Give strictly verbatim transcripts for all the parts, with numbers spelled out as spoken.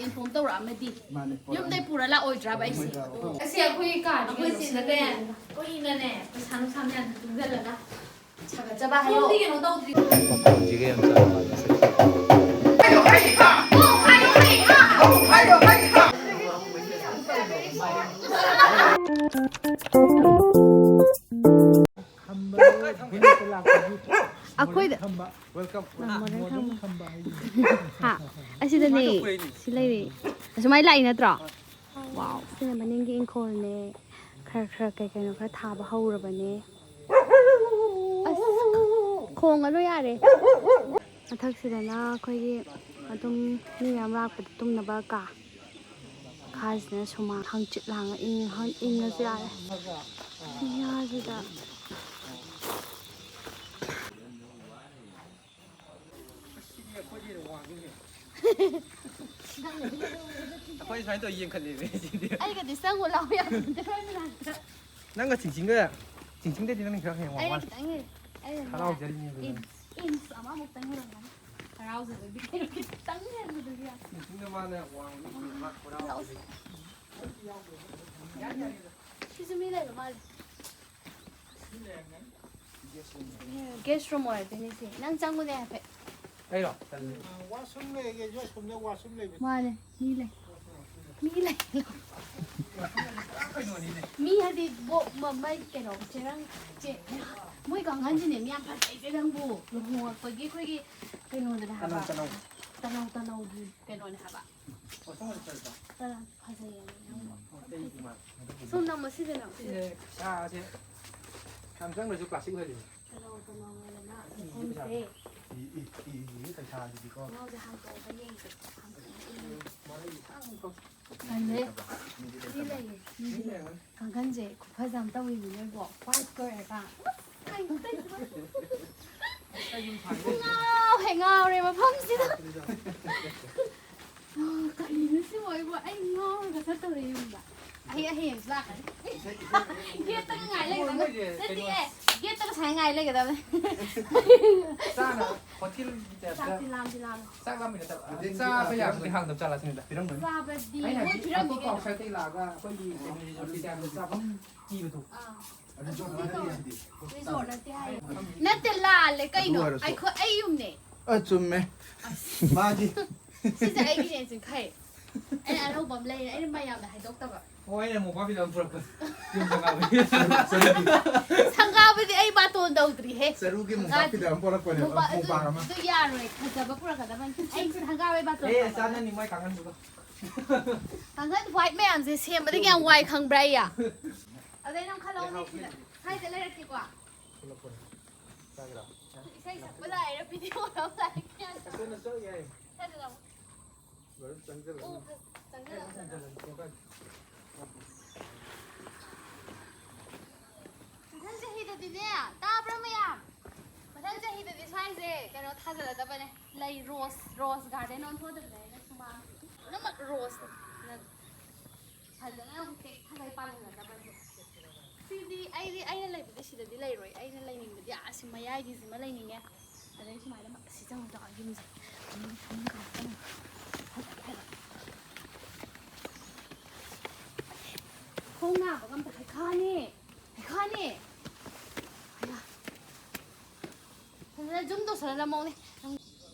Inform ꯇꯧꯔꯛꯑꯝꯃꯗꯤ ꯃꯥꯅꯦ, ꯄꯨꯔꯛꯑꯝꯃꯗꯤ꯫ ꯌꯨꯝꯗꯩ ꯄꯨꯔ ꯂꯥꯛꯑꯣꯏꯗ꯭ꯔꯕ ꯑꯩꯁꯦ? ꯑꯣꯏꯗ꯭ꯔꯥ? ꯑꯣ꯫ ꯑꯁꯤ ꯑꯩꯈꯣꯏ ꯀꯥꯗꯤ ꯑꯩꯈꯣꯏ ꯀꯩꯅꯣ ꯁꯤꯗꯅꯦ, ꯁꯤꯗꯅꯦ꯫ ꯀꯨꯏꯅꯅꯦ ꯄꯩꯁꯥ ꯅꯨꯡꯁꯥ ꯃꯌꯥꯝꯁꯦ ꯇꯨꯡꯁꯤꯜꯂꯒ ꯁꯥꯒꯠꯆꯕ ꯍꯥꯏꯌꯣ꯫ ꯁꯣꯝꯗꯤ ꯀꯩꯅꯣ ꯇꯧꯗ꯭ꯔꯤ꯫ ꯃꯈꯣꯟꯁꯤꯒ ꯌꯥꯝ ꯆꯥꯟꯅꯕ ꯃꯁꯛꯁꯦ꯫ ꯑꯩꯈꯣꯏꯗ ꯍꯥ, ꯑꯁꯤꯗꯅꯦ꯫ ꯁꯤ ꯂꯩꯔꯦ꯫ ꯑꯁꯨꯃꯥꯏꯅ ꯂꯥꯛꯏ ꯅꯠꯇ꯭ꯔꯣ? ꯋꯥꯎ, ꯁꯤꯅ ꯃꯅꯤꯡꯒꯤ ꯏꯪꯈꯣꯜꯅꯦ꯫ ꯈꯔ ꯈꯔ ꯀꯩ ꯀꯩꯅꯣ ꯈꯔ ꯊꯥꯕ ꯍꯧꯔꯕꯅꯦ꯫ ꯑꯁ, ꯈꯣꯡꯉꯅꯨ ꯌꯥꯔꯦ꯫ ꯃꯊꯛꯁꯤꯗꯅ ꯑꯩꯈꯣꯏꯒꯤ ꯑꯗꯨꯝ ꯃꯤ ꯃꯌꯥꯝ ꯂꯥꯛꯄꯗ ꯇꯨꯝꯅꯕ ꯀꯥ꯫ ꯃꯈꯥꯁꯤꯅ ꯁꯨꯃꯥꯡ, ꯍꯪꯆꯤꯠ ꯂꯥꯡꯉ ꯏꯪ-, ꯏꯪꯉꯁꯨ ꯌꯥꯔꯦ꯫ ꯃꯌꯥꯁꯤꯗ꯫ ꯑꯩꯈꯣꯏ ꯁꯨꯃꯥꯏꯅ ꯇꯧꯔ ꯌꯦꯡꯈꯠꯂꯦꯕ ꯁꯤꯗꯤ꯫ ꯑꯩꯒꯗꯤ ꯆꯪꯉꯨ ꯂꯥꯎ ꯌꯥꯕ ꯅꯠꯇꯦ ꯃꯣꯏ ꯃꯅꯥꯛꯇ꯫ ꯅꯪꯒ ꯆꯤꯡꯆꯤꯡꯒ, ꯆꯤꯡꯆꯤꯡꯗꯩꯗꯤ ꯅꯪꯅ ꯈꯔ ꯍꯦꯟꯅ ꯑꯩꯅ ꯋꯥꯡ ꯃꯥꯜꯂꯦ꯫ ꯈꯤꯇꯪ ꯍꯦꯜꯂꯦ꯫ ꯑꯩꯅ ꯍꯔꯥꯎꯖꯔꯤꯅꯦ ꯑꯗꯨ ꯅꯪ꯫ Inch, inch ꯑꯃꯃꯨꯛꯇꯪ ꯍꯦꯜꯂꯝꯒꯅꯤ꯫ ꯍꯔꯥꯎꯖꯕꯒꯤ ꯀꯩꯅꯣ ꯈꯤꯇꯪ ꯍꯦꯟꯕꯗꯨꯒꯤ꯫ ꯆꯤꯡꯆꯤꯡꯗ ꯃꯥꯅ ꯋꯥꯡꯕꯗꯤ ꯃꯥ ꯈꯣꯏꯔꯥꯎꯖꯔꯤ꯫ ꯌꯥꯅꯤ, ꯌꯥꯅꯤ꯫ ꯁꯤꯁꯨ ꯃꯤ ꯂꯩꯕ ꯃꯥꯜꯂꯦ꯫ ꯒꯦꯁ ꯔꯨꯝ ꯑꯣꯏꯔꯗꯣꯏꯅꯦ ꯁꯤ꯫ ꯅꯪ ꯆꯪꯉꯨꯅꯦ ꯍꯥꯏꯐꯦꯠ꯫ ꯑꯩꯔꯣ? ꯇꯜꯂꯦ꯫ ꯋꯥꯁꯔꯨꯝ ꯂꯩꯔꯒꯦ, ꯋꯥꯁꯔꯨꯝꯗ ꯋꯥꯁꯔꯨꯝ ꯂꯩꯕꯅꯦ꯫ ꯃꯥꯅꯦ, ꯃꯤ ꯂꯩ꯫ ꯃꯤ ꯂꯩ꯫ ꯀꯩꯅꯣꯅꯤꯅꯦ꯫ ꯃꯤ ꯍꯥꯏꯗꯤ ꯕꯣ-, ꯃ-, ꯃꯩ ꯀꯩꯅꯣ, ꯆꯦꯔꯪ, ꯆꯦ-, ꯃꯣꯏ ꯀꯥꯡꯈꯟꯁꯤꯅꯦ ꯃꯤ ꯌꯥꯝ ꯐꯖꯩꯁꯦ ꯅꯪꯕꯨ꯫ ꯂꯨꯍꯣꯡꯉꯛꯄꯒꯤ ꯑꯩꯈꯣꯏꯒꯤ ꯀꯩꯅꯣꯗꯅꯦ ꯍꯥꯏꯕ꯫ ꯇꯅꯧ, ꯇꯅꯧ꯫ ꯇꯅꯧ, ꯇꯅꯧꯒꯤ ꯀꯩꯅꯣꯅꯦ ꯍꯥꯏꯕ꯫ ꯋꯥꯁꯔꯨꯝ ꯑꯣꯏꯅ ꯆꯠꯂꯁꯤꯔꯣ? ꯇꯅꯧ ꯐꯖꯩꯌꯦ ꯅꯪꯕꯨ꯫ ꯑꯣ, ꯑꯇꯩꯗꯤ ꯃꯥ-, ꯁꯣꯝ ꯅꯝꯃꯣ, ꯁꯤꯗ ꯅꯝꯃꯣ꯫ ꯁꯤꯁꯦ ꯄꯩꯁꯥꯁꯦ ꯌꯥꯝ ꯆꯪꯗ꯭ꯔꯁꯨ ꯄ꯭ꯂꯥꯁꯇꯤꯛ ꯑꯣꯏꯍꯜꯂꯤꯅꯦ꯫ ꯇꯅꯧ, ꯇꯅꯧ ꯑꯣꯏꯅ ꯏ, ꯏ, ꯃꯐꯝꯁꯦ꯫ E, E, E, E, ꯄꯩꯁꯥꯁꯤꯗꯤꯀꯣ꯫ ꯊꯣꯡꯅꯥꯎꯁꯦ ꯍꯥꯡꯇꯣꯛꯑꯒ ꯌꯦꯡꯁꯦ꯫ ꯍꯥꯡꯇꯣꯛꯑꯒ ꯌꯦꯡꯁꯦ꯫ ꯃꯔꯩ ꯁꯥꯡꯅ ꯇꯜꯂꯦ꯫ ꯃꯤꯗꯤ ꯂꯩꯇꯕ꯭ꯔꯥ? ꯃꯤꯗꯤ ꯃꯤ ꯂꯩꯇꯕ꯭ꯔꯥ? ꯂꯩꯌꯦ꯫ ꯃꯤꯗꯤ ꯃꯤ ꯂꯩꯔꯝꯒꯅꯤ꯫ ꯀꯥꯡꯈꯟꯁꯦ ꯈꯨꯐꯖ ꯑꯃ ꯇꯧꯋꯤꯅꯦ ꯅꯣꯏꯕꯣ꯫ ꯋꯥꯏꯠꯀ ꯑꯣꯏꯔꯒ꯫ ꯑꯁ, ꯀꯩꯅꯣ ꯇꯧꯏꯁꯤꯕꯣ? ꯑꯩ ꯌꯨꯝ ꯁꯥꯒꯦ꯫ ꯉꯥꯎꯍꯦ ꯉꯥꯎꯔꯦ ꯃꯐꯝꯁꯤꯗ꯫ ꯑ, ꯀꯔꯤꯅꯣ ꯁꯤꯕꯣ? ꯑꯩꯕꯨ, ꯑꯩ ꯉꯥꯎꯔꯒ ꯆꯠꯇꯧꯔꯦ ꯌꯨꯝꯗ꯫ ꯑꯩ ꯍꯌꯦꯡꯁꯨ ꯂꯥꯛꯀꯅꯤ꯫ ꯒꯦꯠꯇꯒ ꯉꯥꯏ ꯂꯩꯒꯗꯕꯅꯦ꯫ ꯃꯣꯏꯁꯦ ꯅꯠꯇꯦ, ꯀꯩꯅꯣ ꯑꯦ, ꯒꯦꯠꯇꯒ ꯁꯨꯃꯥꯏꯅ ꯉꯥꯏ ꯂꯩꯒꯗꯕꯅꯦ꯫ ꯆꯥꯅ ꯍꯣꯇꯦꯜꯒꯤ ꯇꯥꯏꯞꯇ꯫ ꯆꯥꯛꯇꯤ ꯂꯥꯝꯗꯤ ꯂꯥꯝꯃꯦ꯫ ꯆꯥꯛ ꯂꯥꯝꯃꯤ ꯅꯠꯇꯕ꯫ ꯍꯣꯇꯦꯜꯒꯤ ꯆꯥꯕ ꯇꯥꯏꯞꯇ ꯌꯥꯕꯗꯤ ꯍꯥꯡꯗꯕ ꯆꯥꯂꯥ ꯁꯤꯅꯤꯗ꯫ ꯄꯤꯔꯝꯒꯅꯤ꯫ ꯆꯥꯕꯗꯤ ꯑꯩꯅ ꯃꯣꯏ ꯍꯥꯏꯗꯤ ꯄꯤꯔꯝꯃꯤ ꯑꯇꯣꯞꯄ ꯀꯩꯅꯣ꯫ ꯑꯥꯎꯠꯁꯥꯏꯠꯇꯒꯤ ꯂꯥꯛꯑꯒ ꯑꯩꯈꯣꯏꯒꯤ ꯀꯩꯅꯣ ꯔꯤꯖꯣꯔꯠꯀꯤ ꯇꯥꯏꯞꯇ ꯆꯥꯐꯝ ꯄꯤꯕꯗꯣ꯫ ꯑꯥ꯫ ꯑꯗꯨ ꯆꯞ ꯃꯥꯟꯅꯔꯤꯁꯤꯗꯤ꯫ ꯔꯤꯖꯣꯔꯠ ꯅꯠꯇꯦ ꯍꯥꯏꯌꯦ꯫ ꯅꯠꯇꯦ, ꯂꯥꯜꯂꯦ ꯀꯩꯅꯣ꯫ ꯑꯗꯨ ꯑꯣꯏꯔꯁꯨ꯫ ꯑꯩꯈꯣꯏ, ꯑꯩ ꯌꯨꯝꯅꯦ꯫ ꯑ, ꯆꯨꯝꯃꯦ꯫ ꯑꯁ꯫ ꯃꯥꯒꯤ꯫ ꯁꯤꯁꯦ ꯑꯩꯒꯤꯅꯦ ꯆꯤꯡꯈꯩ꯫ ꯑꯩꯅ ꯑꯅꯧꯕ ꯑꯃ ꯂꯩꯔꯦ꯫ ꯑꯩꯅ ꯃꯌꯥꯝꯗ ꯍꯥꯏꯗꯣꯛꯇꯕ꯫ ꯑꯣ, ꯑꯩꯅ ꯃꯣꯝꯄꯥꯛ ꯐꯤꯗꯛ ꯑꯃ ꯄꯨꯔꯛꯄꯅꯦ꯫ ꯌꯨꯝ ꯁꯪꯒꯥꯕꯒꯤ꯫ ꯁꯪꯒꯥꯕꯗꯤ ꯑꯩ ꯕꯥꯇꯣꯟ ꯇꯧꯗ꯭ꯔꯤꯍꯦ꯫ ꯆꯔꯨꯒꯤ ꯃꯣꯝꯄꯥꯛ ꯐꯤꯗꯛ ꯑꯃ ꯄꯣꯔꯛꯄꯅꯦ, ꯃꯣꯝꯄꯥꯛ ꯑꯗꯨ, ꯃꯣꯝꯄꯥꯛ ꯑꯃ꯫ ꯑꯗꯨ ꯌꯥꯔꯣꯏ꯫ ꯐꯖꯕ ꯄꯨꯔꯛꯀꯗꯕꯅꯤ꯫ ꯑꯩ ꯁꯪꯒꯥꯕꯩ ꯕꯥꯇꯣꯟ ꯑꯦ, ꯇꯧꯕ꯫ ꯆꯥꯅꯅꯤ ꯃꯣꯏ ꯀꯥꯡꯈꯟꯗꯨꯒ꯫ ꯀꯥꯡꯈꯟ ꯋꯥꯏꯠ ꯃꯌꯥꯝꯁꯦ ꯁꯦꯝꯕꯗꯒꯤ ꯌꯥꯝ ꯋꯥꯏ ꯈꯪꯕ꯭ꯔꯥ ꯑꯩ? ꯑꯗꯩ ꯅꯪ ꯈꯜꯂꯛꯑꯣꯅꯦ ꯁꯤꯗ꯫ ꯁ꯭ꯋꯥꯏꯗ ꯂꯩꯔꯛꯀꯦꯀꯣ꯫ ꯊꯣꯛꯂꯛꯄꯅꯦ꯫ ꯆꯥꯒꯦꯔꯥ? ꯏꯁꯩ ꯁꯛꯄ ꯂꯥꯛꯏꯔꯥ ꯚꯤꯗꯤꯑꯣ ꯅꯝ ꯂꯥꯛꯏꯔꯥ? ꯑꯁꯣꯝꯗ ꯆꯠ ꯌꯥꯏ꯫ ꯁ꯭ꯋꯥꯏꯗ ꯂꯥꯛꯑꯣ꯫ ꯕ꯭ꯔꯗꯔ, ꯆꯪꯁꯤꯜꯂꯣ꯫ ꯑꯣ, ꯐ-, ꯆꯪꯁꯤꯜꯂꯣ, ꯆꯪꯁꯤꯜꯂꯣ꯫ ꯆꯪꯁꯤꯜꯂꯣ, ꯆꯪꯁꯤꯜꯂꯣ꯫ ꯃꯊꯪ ꯆꯍꯤꯗꯗꯤꯅꯦ, ꯇꯥꯕ꯭ꯔꯥ ꯃꯌꯥꯝ? ꯃꯊꯪ ꯆꯍꯤꯗꯗꯤ ꯁ꯭ꯋꯥꯏꯁꯦ ꯀꯩꯅꯣ ꯊꯥꯖꯤꯜꯂꯗꯕꯅꯦ, ꯂꯩ, ꯔꯣꯁ, ꯔꯣꯁ ꯒꯥꯔꯗꯦꯟ ꯑꯣꯟꯊꯣꯛꯑꯗꯕꯅꯦ ꯑꯩꯅ ꯁꯨꯃꯥꯡ ꯄꯨꯝꯅꯃꯛ ꯔꯣꯁꯅ ꯐꯖꯅ ꯑꯃꯨꯛ ꯇꯦꯛꯊꯒꯩ ꯄꯥꯜꯍꯜꯂꯗꯕꯅꯦ꯫ ꯁꯤꯗꯤ ꯑꯩꯗꯤ, ꯑꯩꯅ ꯂꯩꯕꯗꯤ ꯁꯤꯗꯗꯤ ꯂꯩꯔꯣꯏ, ꯑꯩꯅ ꯂꯩꯅꯤꯡꯕꯗꯤ ꯑꯥ ꯁꯤ ꯃꯌꯥꯏꯒꯤꯁꯤꯃ ꯂꯩꯅꯤꯡꯉꯦ꯫ ꯑꯗꯩ ꯁꯨꯃꯥꯏꯅ ꯁꯤ ꯆꯪꯉꯨ ꯇꯧꯔ ꯌꯨꯝꯁꯦ꯫ ꯐꯖꯔꯦ ꯍꯥꯏꯕ꯫ ꯈꯣꯡ ꯅꯥꯕꯒ ꯑꯝꯇ ꯍꯩꯈꯥꯅꯦ꯫ ꯍꯩꯈꯥꯅꯦ꯫ ꯑꯌꯥ꯫ ꯐꯖꯅ ꯖꯨꯝ ꯇꯧꯁꯜꯂ ꯅꯝꯃꯛꯑꯣꯅꯦ꯫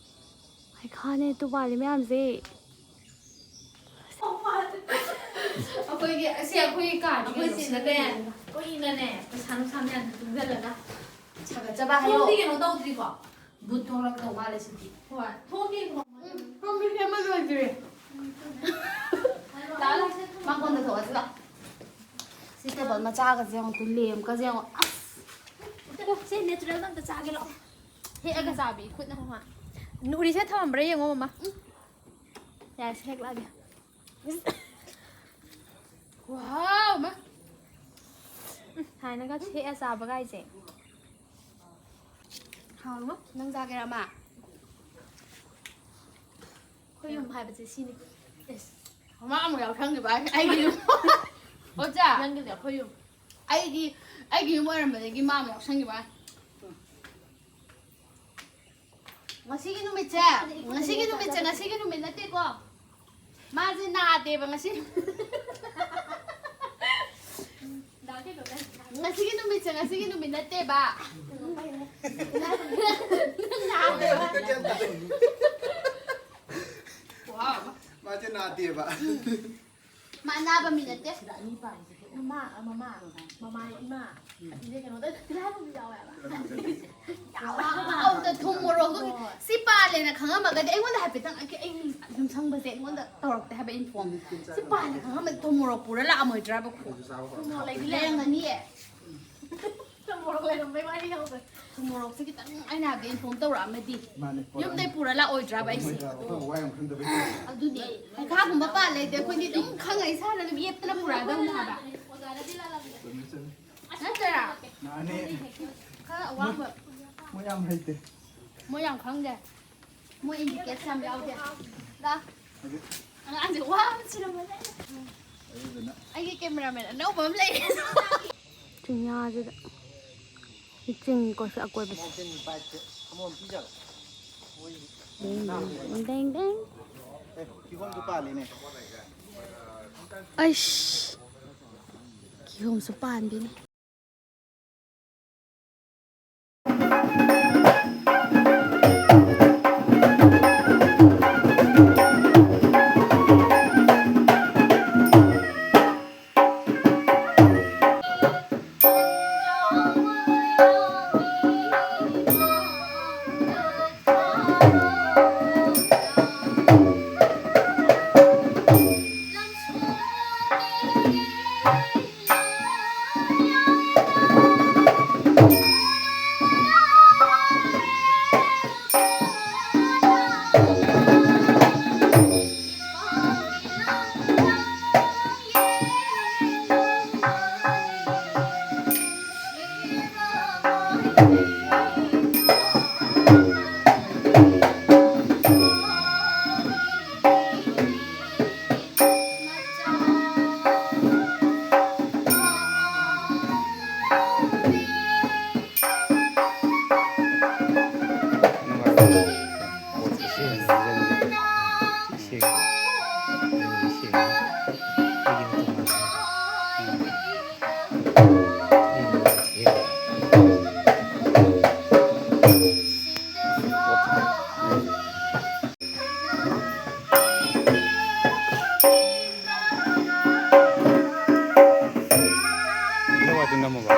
ꯍꯩꯈꯥꯅꯦ ꯇꯨ ꯄꯥꯜꯂꯤ ꯃꯌꯥꯝꯁꯦ꯫ ꯑꯩꯈꯣꯏꯒꯤ, ꯑꯁꯤ ꯑꯩꯈꯣꯏꯒꯤ ꯀꯥꯗꯤ ꯑꯩꯈꯣꯏ ꯀꯩꯅꯣ ꯆꯦꯅꯅꯦ, ꯁꯤꯗꯅꯦ꯫ ꯀꯨꯏꯅꯅꯦ, ꯄꯩꯁꯥ ꯅꯨꯡꯁꯥ ꯃꯌꯥꯝꯁꯦ ꯇꯨꯡꯁꯤꯜꯂꯒ ꯁꯥꯒꯠꯆꯕ ꯍꯥꯏꯌꯣ꯫ ꯁꯣꯝꯗꯤ ꯀꯩꯅꯣ ꯇꯧꯗ꯭ꯔꯤꯕꯣ? ꯕꯨꯠ ꯊꯣꯛꯂꯛꯇꯧ ꯃꯥꯜꯂꯦ ꯁꯤꯗꯤ꯫ ꯍꯣꯏ꯫ ꯊꯣꯛꯇꯦ꯫ ꯎꯝ, ꯁꯣꯝꯗꯤ ꯁꯦꯝꯕ ꯂꯣꯏꯗ꯭ꯔꯤ꯫ ꯂꯥꯛꯑꯣ, ꯂꯥꯛꯑꯣ, ꯃꯥꯡꯒꯣꯟꯗ ꯊꯣꯛꯑꯁꯤ ꯂꯥꯛꯑꯣ꯫ ꯁꯤ ꯇꯦꯕꯜ ꯃꯆꯥꯒꯁꯦ ꯌꯦꯡꯉꯣ, ꯇꯨ ꯂꯦꯝꯀꯁꯦ ꯌꯦꯡꯉꯣ꯫ ꯑꯁ! ꯁꯤ natural ꯑꯝꯇ ꯆꯥꯒꯦ ꯂꯥꯛꯑꯣ꯫ ꯍꯦꯛꯑꯒ ꯆꯥꯕꯤ ꯈꯨꯠꯅ꯫ ꯍꯣꯏ꯫ ꯎꯔꯤꯁꯦ ꯊꯝꯃꯝꯕ꯭ꯔꯥ ꯌꯦꯡꯉꯣ, ꯃꯃꯥ꯫ ꯎꯝ꯫ ꯌꯥꯔꯦ, ꯁꯤ ꯍꯦꯛꯂꯛꯑꯒꯦ꯫ Wow, ꯃꯥ꯫ ꯎꯝ, ꯁꯥꯏꯅꯒ ꯍꯦꯛꯑ ꯆꯥꯕꯒꯥꯏꯁꯦ꯫ ꯍꯥꯎꯉꯣ꯫ ꯅꯪ ꯆꯥꯒꯦꯔꯥ, ꯃꯥ? ꯑꯩꯈꯣꯏ ꯌꯨꯝ ꯍꯥꯏꯕꯁꯦ ꯁꯤꯅꯤ꯫ ꯑꯦꯁ, ꯃꯃꯥ ꯑꯃꯨꯛ ꯌꯥꯎꯁꯪꯈꯤꯕ ꯍꯥꯏꯁꯦ ꯑꯩꯒꯤ ꯌꯨꯝ꯫ ꯑꯣꯖꯥ, ꯅꯪꯒꯤꯗꯤ ꯑꯩꯈꯣꯏ ꯌꯨꯝ꯫ ꯑꯩꯒꯤ ꯑꯩꯒꯤ ꯌꯨꯝ ꯑꯣꯏꯔꯝꯕꯗꯒꯤ ꯃꯥ ꯑꯃ ꯌꯥꯎꯁꯟꯈꯤꯕ ꯋꯥꯅꯤ꯫ ꯉꯁꯤꯒꯤ ꯅꯨꯃꯤꯠꯁꯦ, ꯉꯁꯤꯒꯤ ꯅꯨꯃꯤꯠꯁꯦ, ꯉꯁꯤꯒꯤ ꯅꯨꯃꯤꯠ ꯅꯠꯇꯦꯀꯣ꯫ ꯃꯥꯁꯦ ꯅꯥꯗꯦꯕ ꯉꯁꯤ꯫ ꯉꯁꯤꯒꯤ ꯅꯨꯃꯤꯠꯁꯦ ꯉꯁꯤꯒꯤ ꯅꯨꯃꯤꯠ ꯅꯠꯇꯦꯕ꯫ ꯅꯥꯗꯦꯕ꯫ ꯃꯥꯁꯦ ꯅꯥꯗꯦꯕ꯫ ꯃꯥ ꯑꯅꯥꯕ ꯃꯤ ꯅꯠꯇꯦ꯫ ꯁꯤꯗ ꯑꯅꯤ ꯄꯥꯔꯤꯁꯦ꯫ ꯃꯃꯥ, ꯃꯃꯥ, ꯃꯃꯥ, ꯏꯃꯥ꯫ ꯑꯁꯤꯁꯦ ꯀꯩꯅꯣꯗ ꯇꯤꯜꯍꯥꯏꯈꯨꯝꯕꯤ ꯌꯥꯎꯋꯦ ꯍꯥꯏꯕ꯫ ꯑꯧꯗ ꯊꯨꯝ ꯃꯣꯔꯣꯛꯇꯣ ꯍꯣꯏ꯫ ꯁꯤ ꯄꯥꯜꯂꯦꯅ ꯈꯪꯉꯝꯃꯒꯗꯤ ꯑꯩꯉꯣꯟꯗ ꯍꯥꯏꯐꯦꯠꯇꯪ ꯑꯩ, ꯑꯩ ꯌꯨꯝꯁꯪꯕꯁꯦ ꯑꯩꯉꯣꯟꯗ ꯇꯧꯔꯛꯇꯦ ꯍꯥꯏꯕ ꯏꯟꯐꯣꯝ꯫ ꯁꯤ ꯄꯥꯜꯂꯦ ꯈꯪꯉꯝꯃꯗꯤ ꯊꯨꯝ ꯃꯣꯔꯣꯛ ꯄꯨꯔ ꯂꯥꯛꯑꯝꯃꯣꯏꯗ꯭ꯔꯕ ꯈꯣ? ꯊꯨꯝ ꯃꯣꯔꯣꯛ ꯂꯩꯗꯤ ꯂꯩꯔꯝꯒꯅꯤꯌꯦ꯫ ꯊꯨꯝ ꯃꯣꯔꯣꯛ ꯂꯩꯔꯝꯕꯩ ꯋꯥꯔꯤ ꯍꯧꯈ꯭ꯔꯦ꯫ ꯊꯨꯝ ꯃꯣꯔꯣꯛꯁꯦ ꯈꯤꯇꯪ ꯑꯩꯅ ꯍꯥꯏꯕꯗꯤ ꯏꯟꯐꯣꯝ ꯇꯧꯔꯛꯑꯝꯃꯗꯤ ꯃꯥꯅꯦ, ꯄꯨꯔꯛꯑꯅꯤ꯫ ꯌꯨꯝꯗꯩ ꯄꯨꯔ ꯂꯥꯛꯑꯣꯏꯗ꯭ꯔꯕ ꯑꯩꯁꯦ? ꯄꯨꯔꯛꯑꯣꯏꯗ꯭ꯔꯕ? ꯑꯩꯈꯣꯏ ꯋꯥ ꯌꯥꯝ ꯈꯟꯗꯕꯩ꯫ ꯑꯗꯨꯅꯦ꯫ ꯍꯩꯈꯥꯒꯨꯝꯕ ꯄꯥꯜꯂꯦꯗꯤ ꯑꯩꯈꯣꯏꯗꯤ ꯑꯗꯨꯝ ꯈꯪꯉ ꯏꯁꯥꯅ ꯑꯗꯨꯝ ꯌꯦꯞꯇꯅ ꯄꯨꯔꯛꯑꯗꯧꯅꯦ ꯍꯥꯏꯕ꯫ ꯆꯨꯝꯃꯦ, ꯆꯨꯝꯃꯦ꯫ ꯅꯠꯇ꯭ꯔꯥ? ꯃꯥꯅꯦ꯫ ꯈꯔ ꯑꯋꯥꯡꯕ꯫ ꯃꯣꯏ ꯌꯥꯝ ꯍꯩꯇꯦ꯫ ꯃꯣꯏ ꯌꯥꯝ ꯈꯪꯗꯦ꯫ ꯃꯣꯏ ꯏꯟꯗꯤꯀꯦꯠꯁ ꯌꯥꯝ ꯌꯥꯎꯗꯦ꯫ ꯂꯥ꯫ ꯑꯗꯨ ꯑꯉꯥꯡꯁꯦ ꯋꯥꯕꯁꯤꯅ ꯃꯁꯦ꯫ ꯑꯗꯨꯗꯨꯅ꯫ ꯑꯩꯒꯤ ꯀꯦꯃꯦꯔꯥꯃꯦꯟ ꯑꯅꯧꯕ ꯑꯃ ꯂꯩꯔꯦ꯫ ꯆꯤꯡꯌꯥꯁꯤꯗ꯫ ꯆꯤꯡ ꯀꯣꯏꯁꯦ ꯑꯀꯣꯏꯕꯁꯦ꯫ ꯗꯦꯡ, ꯗꯦꯡ, ꯗꯦꯡ, ꯗꯦꯡ꯫ ꯑꯦ, ꯀꯤꯍꯣꯝꯁꯨ ꯄꯥꯜꯂꯤꯅꯦ꯫ ꯑꯩꯁ, ꯀꯤꯍꯣꯝꯁꯨ ꯄꯥꯟꯕꯤꯅꯤ꯫ ꯑꯩꯒꯤꯅ ꯇꯣꯉꯥꯟꯕ꯫ ꯎꯝ꯫ ꯑꯩꯒꯤꯅ ꯁꯤ꯫ ꯅꯦꯠꯋꯥꯛꯇꯤ ꯅꯝꯃꯕ?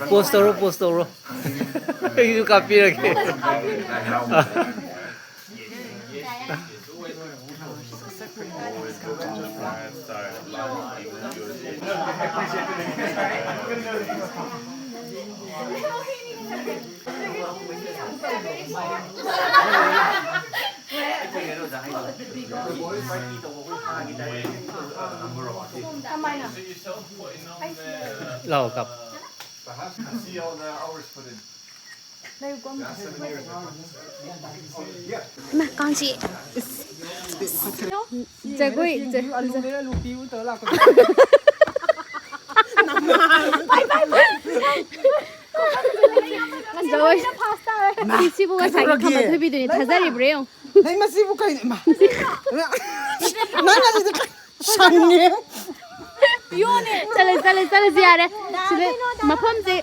Post ꯇꯧꯔꯣ, post ꯇꯧꯔꯣ꯫ ꯑꯩꯁꯨ ꯀꯥꯞꯄꯤꯔꯒꯦ꯫ ꯂꯥꯛꯑꯣ, ꯀꯥꯞ꯫ ꯏꯃꯥ, ꯀꯥꯡ ꯆꯤꯛꯑꯦ꯫ ꯖꯒꯣꯏ, ꯖ-, ꯖ-, ꯖꯒꯣꯏ꯫ ꯁꯤꯕꯨ ꯉꯁꯥꯏꯒꯤ ꯈꯝꯕ ꯊꯣꯏꯕꯤꯗꯨꯅꯤ, ꯊꯥꯖꯔꯤꯕ꯭ꯔꯥ ꯌꯦꯡꯉꯨ꯫ ꯅꯪ ꯃꯁꯤꯕꯨ ꯀꯩꯅꯣ? ꯏꯃꯥ꯫ ꯅꯪ ꯑꯁꯤꯗꯤ ꯁꯪꯉꯦ꯫ ꯆꯠꯂꯦ, ꯆꯠꯂꯦ, ꯆꯠꯂꯁꯤ ꯌꯥꯔꯦ꯫ ꯁꯤꯗ ꯃꯐꯝꯁꯦ